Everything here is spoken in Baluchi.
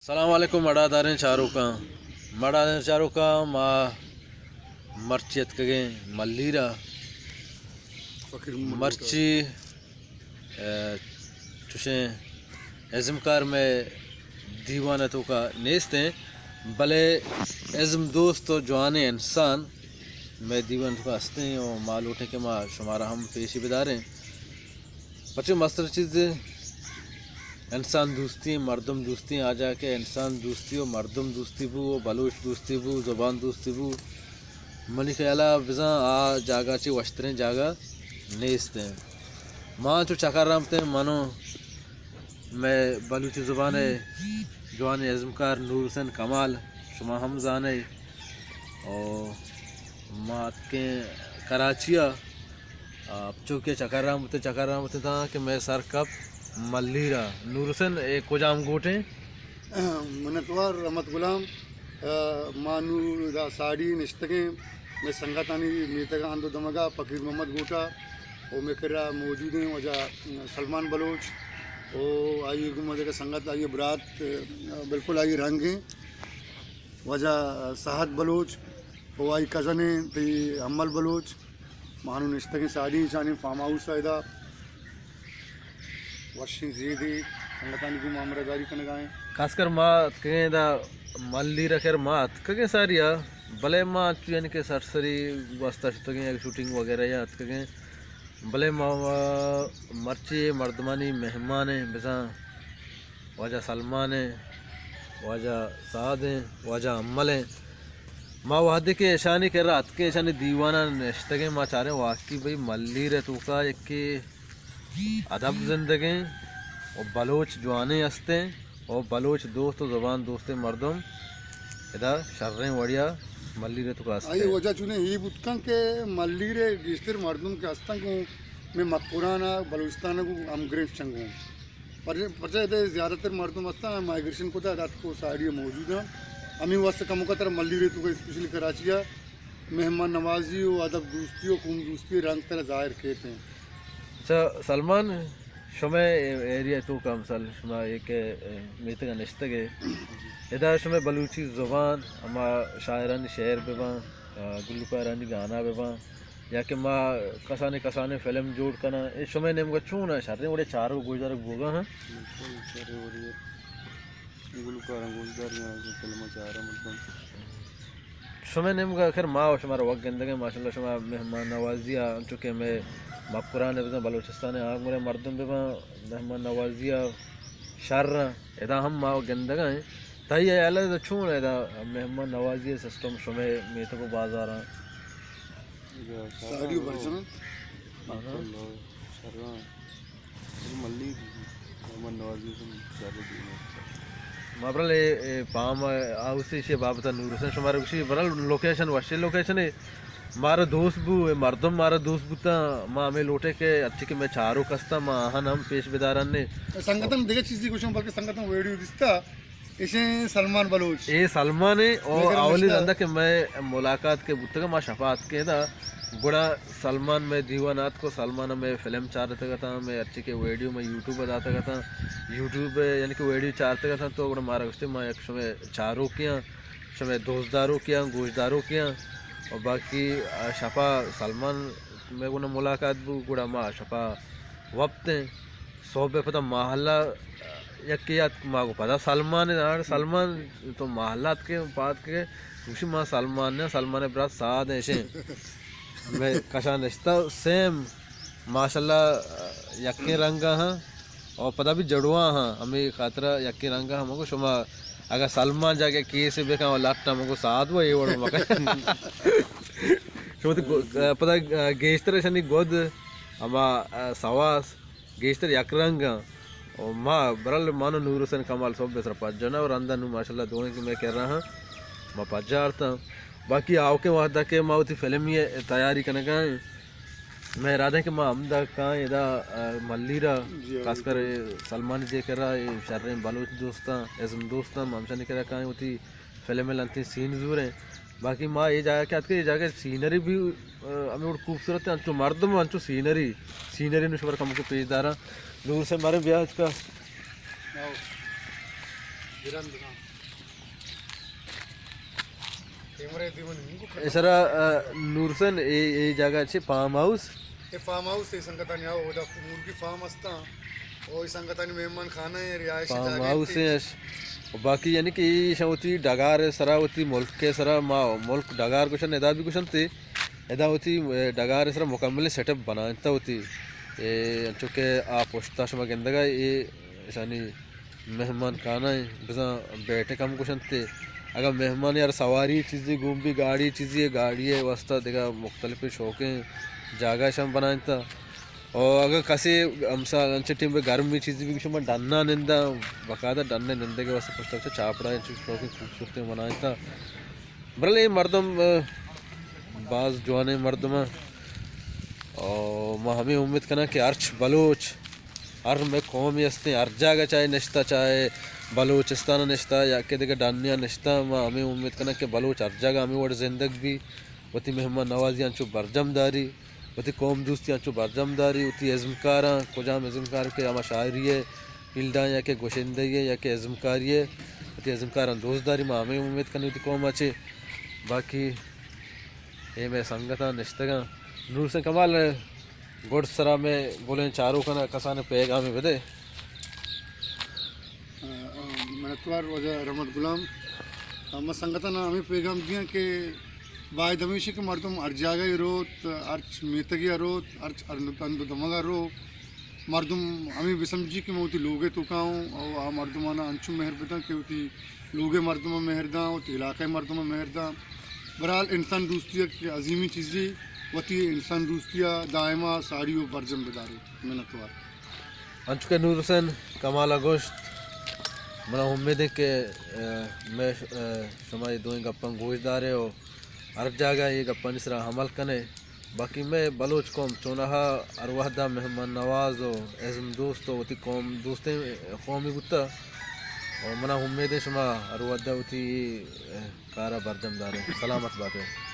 سلام علیکم مڑاداریں چاروکاں۔ مڑاداریں چاروکاں، ما مرچی اتکگیں ملیر ءَ۔ مرچی، ءَ، چوشیں ازمکار مئے دیوان ءِ توکا نیست ایں، بلے ازم دوست و جوانیں انسان مئے دیوان ءِ توکا است ایں و ما لوٹیں کہ ما شمارا ہم پیشی بداریں۔ پرچہ مستر چیز انسان دوستی ایں، مردم دوستی ایں۔ آ جاگہ کہ انسان دوستی و مردم دوستی بو و بلوچ دوستی بو، زبان دوستی بو، منی خیال ءَ بزاں آ جاگہ چہ وشتریں جاگہ نیست ایں۔ ما چو چکر رمتیں، منو مئے بلوچی زبان ءِ جوانیں ازمکار نور حسین کمال، شما ہم زانئے۔ او ما اتکیں کراچی ءَ، آ، چو کہ چکر رمتیں، چکر رمتیں تاں کہ مئے سر کپ ملیر ءَ۔ نور حسین، اے کجام گوٹیں؟ منتوار رحمت غلام۔ آ، ما نوں ادا ساڑی نشتگیں، مئے سنگتانی میتگ ءَ ہند و دمگ ءَ فقیر محمد گوٹا و مئے کرا موجود ایں واجہ سلمان بلوچ و آئی گوں ما دگہ سنگت، آئی برات، آ، بالکل آئی رنگ ایں واجہ سہد بلوچ و آئی کزن ایں تئی حمل بلوچ۔ ما نوں نشتگیں ساڑی چانیں فارم ہاؤس ءَ ادا۔ وشیں زیدے سنگتانی گوں ما ہمراہداری کنگا ایں۔ خاص کر ما اتکگیں ادا ملیر ءَ، خیر ما اتکگیں ساری ءَ، بلے ما انچو یعنی کہ سرسری واسطہ شتگیں، یک شوٹنگ وغیرہ یا اتکگیں، بلے ما، ما مرچی مردمانی مہمان ایں، بزاں واجہ سلمان ایں، واجہ سعد ایں، واجہ امل ایں۔ ما وہدے کہ اشانی کرا اتکیں، اشانی دیوان ءَ نشتگیں، ما چاریں واقعی بھئی ملیر ءِ توکا یکے ادب زندگیں و بلوچ جوانیں استیں و بلوچ دوست و زبان دوستیں مردم ادا شریں وڑیا ملیر ءِ توکا آئی استیں۔ وجہ چونیں اے بوت کن کہ ملیر ءِ گیشتر مردم کہ استن گوں مئے مکران ءَ بلوچستان ءَ گوں ہمگرنچ چنگوں۔ پر-، پرچہ ادے زیادہ تر مردم استن مائیگریشن کتا اتکو ساڑی ءَ موجود ایں۔ ہمے واسطہ کموکا ترا ملیر ءِ توکا اسپیشلی کراچی ءَ مہمان نوازی و ادب دوستی و قوم دوستی رنگ ترا ظاہر کیت ایں۔ اچھا سلمان، شمئے ایریا ءِ توکا مثال شما اے کہ میتگ ءَ نشتگ ئے، ادا شمئے بلوچی زبان، ہما شاعرانی شعر بہ باں، آ، گلوکارانی گانا بہ باں، یا کہ ما کسانیں کسانیں فلم جوڑ کناں، اے شمئے نیمگا چون ایں؟ شریں وڑے چارگ و گوشدارگ بوگا ایں؟ بالکل، شریں وڑے گلوکاراں گوشدار ایں، فلم چاراں مردم۔ شمئے نیمگا آخر ما و شمارا وت گندگ ایں، ماشاءاللہ شما مہمان نوازی ءَ، انچو کہ مئے مکران ءَ بزاں بلوچستان ءِ آنگریں مردم بہ باں، مہمان نوازی ءَ شر ایں، ادا ہم ما و گندگ ایں۔ تئی ہیال ءَ ادا چون ایں، ادا مہمان نوازی ءِ سسٹم شمئے میتگ و بازاراں؟ ساڑی و برجم ایں۔ بالکل، شر ایں۔ ملیر، مہمان نوازی ہم شر دیم ایں۔ ما برال اے، اے پام ہاؤس ایشی بابت نور حسین شمارا گوشی، برال لوکیشن وشیں لوکیشن ایں۔ مارا دوست بو، اے مردم مارا دوست بوتاں، ما ہمے لوٹیں کہ ہرچی کہ مئے چاروک استاں، ما آہان ہم پیش بدارن نے۔ سنگتاں دگہ چیزے گوشاں، بلکہ سنگتاں ویڈیو دیستا، ایشیں سلمان بلوچ۔ اے سلمان ایں، او اولی رندا کہ مئے ملاقات کہ بوتگ، ما شپا اتکیں ادا، گڑا سلمان مئے دیوان ءَ اتک و سلمان ءَ مئے فلم چارتگ اتاں، مئے ہرچی کہ ویڈیو مئے یوٹیوب ءَ داتگ اتاں، یوٹیوب ءَ یعنی کہ ویڈیو چارتگ اتاں، تو گڑا مارا گوشتے ما یک شمئے چاروکے آں، شمئے دوستداروکے آں، گوشداروکے آں، و باقی آ شپا سلمان مئے گونا ملاقات بو، گڑا ما شپا وپتیں۔ سہب ءَ پدا ماہلہ یکے اتک، ما گو پدا سلمان ءَ، آڑ سلمان تو ماہلہ اتکے پاد کے گوشی ما سلمان نہ، سلمان ءِ برات سعد ایں شیں۔ مئے کشا نشتہ سیم، ماشاءاللہ یکیں رنگ ءَ ہاں، اور پدا بھی جڑواں ہاں، ہمے خاطر یکیں رنگ ءَ ہاں۔ مگو شما اگر سلمان جاگہ کیس بکن و لٹ ءَ مگو سعد و اے وڑ مکن۔ شما تو گو-، پدا گیشتر شنی گد ہما سواس گیشتر یک رنگ آں۔ و ما برل مانو نور حسین کمال صبح سر پجنہ و رندا نوں ماشاءاللہ دوئیں کہ مئے کرا ہاں، ما پجارتاں۔ باقی آوکیں وہدا کہ ما وتی فلمی تیاری کنگا ایں، مئے ارادہ ایں کہ ما ہمدا کائیں ادا، آ، ملیر ءَ، جی ہاں، خاص کر بالکل۔ سلمان جے کرا، اے شریں بلوچ دوستاں، ازم دوستاں، ما ہمشانی کرا کائیں وتی فلم ءِ لنتیں سین زوریں۔ باقی ما اے جاگہ کہ اتکیں، اے جاگہ سینری بھی، آ، ہمے وڑ خوبصورت ایں، انچو مردم، انچو سینری، سینری نوں شمارا کمکو پیش داراں۔ نور سے مارے بیا اچ کا۔ اے سرا، آ، نور حسین، اے، اے جاگہ چی فارم ہاؤس؟ اے فارم ہاؤس اے سنگتانی، آ، اودا مرگی فارم ہستاں۔ او اے سنگتانی مہمان خانہ اے، رہائشی فارم جاگہ ہاؤس اے۔ اش۔ و باقی یعنی کہ ایشاں وتی ڈگار سرا، وتی ملک سرا، ما ملک ڈگار گوشن، ادا بھی گوشن تے، ادا وتی، اے، ڈگار سرا مکمل سیٹ اپ بنائنتا وتی۔ اے انچو کہ آ پشتا شما گندگا، اے اشانی مہمان خانہ ایں، بزاں بیٹھک ہم گوشنت۔ اگاں مہمان یار سواری چیزے گون بی، گاڑی چیزے، گاڑی ءِ واسطہ دگہ مختلف شوقیں جاگہ اش ہم بنائینتا۔ اور اگاں کسے ہمسا انچیں ٹیم پہ گرمی چیزے بی، شما ڈنا ننداں، باقاعدہ ڈن ءِ نندگ ءِ واسطہ پشت ءَ چاپڑا انچیں شوقیں خوبصورتیں بنائینتا۔ برحال اے مردم، آ، باز جوانیں مردم ایں۔ اور ما ہمیں امید کناں کہ ہرچ بلوچ ہر مئے قومے ہستیں، ہر جاگہ چاہے نشتہ، چاہے بلوچستان ءَ نشتہ یا کہ دگہ ڈنیا نشتہ، ما ہمے امید کناں کہ بلوچ ہر جاگہ ہمے وڑ زندگ بی، وتی مہمان نوازی انچو برجم داری، وتی قوم دوستی انچو برجم داری، وتی ازمکاراں، کجام ازمکار کہ ہما شاعری ءِ فیلڈاں یا کہ گشندہی ءِ یا کہ ازمکاری ءِ، وتی ازمکاراں دوست داری، ما ہمے امید کنیں وتی قوم ءَ چہ۔ باقی اے مئے سنگتاں نشتگاں۔ نور حسین کمال، گڈ سرا مئے گلیں چاروکاں کسانیں پیغامے بدے۔ آ، آ، منتوار واجہ رحمت غلام۔ آ، ما سنگتاں ہمے پیغام دیاں کہ باید ہمیش کہ مردم ہر جاگہ ءَ روت، ہرچ میتگے ءَ روت، ہرچ ہند، ہند و دمگ ءَ رو، مردم ہمے بسمجی کہ من وتی لوگ ءِ توکا اوں، او آ مردمانا انچو مہر بداں کہ وتی لوگ ءِ مردماں مہر داں، وتی علاقہ ءِ مردماں مہر داں۔ بہرحال انسان دوستی یک عظیمی چیزے، وتی انسان دوستی ءَ دائما ساڑی و برجم بدارے۔ منتوار۔ انچو کہ نور حسین کمال ءَ گوشت، منا امید ایں کہ، آ، مئے ش-، آ، شما اے دوئیں گپاں گوش دارے و ہر جاگہ اے گپانی سرا عمل کنے۔ باقی مئے بلوچ قوم چوناہا ہر وہدا مہمان نواز و ازم دوست و وتی قوم دوستیں قومے بوتا و منا امید ایں شما ہر وہدا وتی اے کارا برجم دارے۔ سلامت باتے۔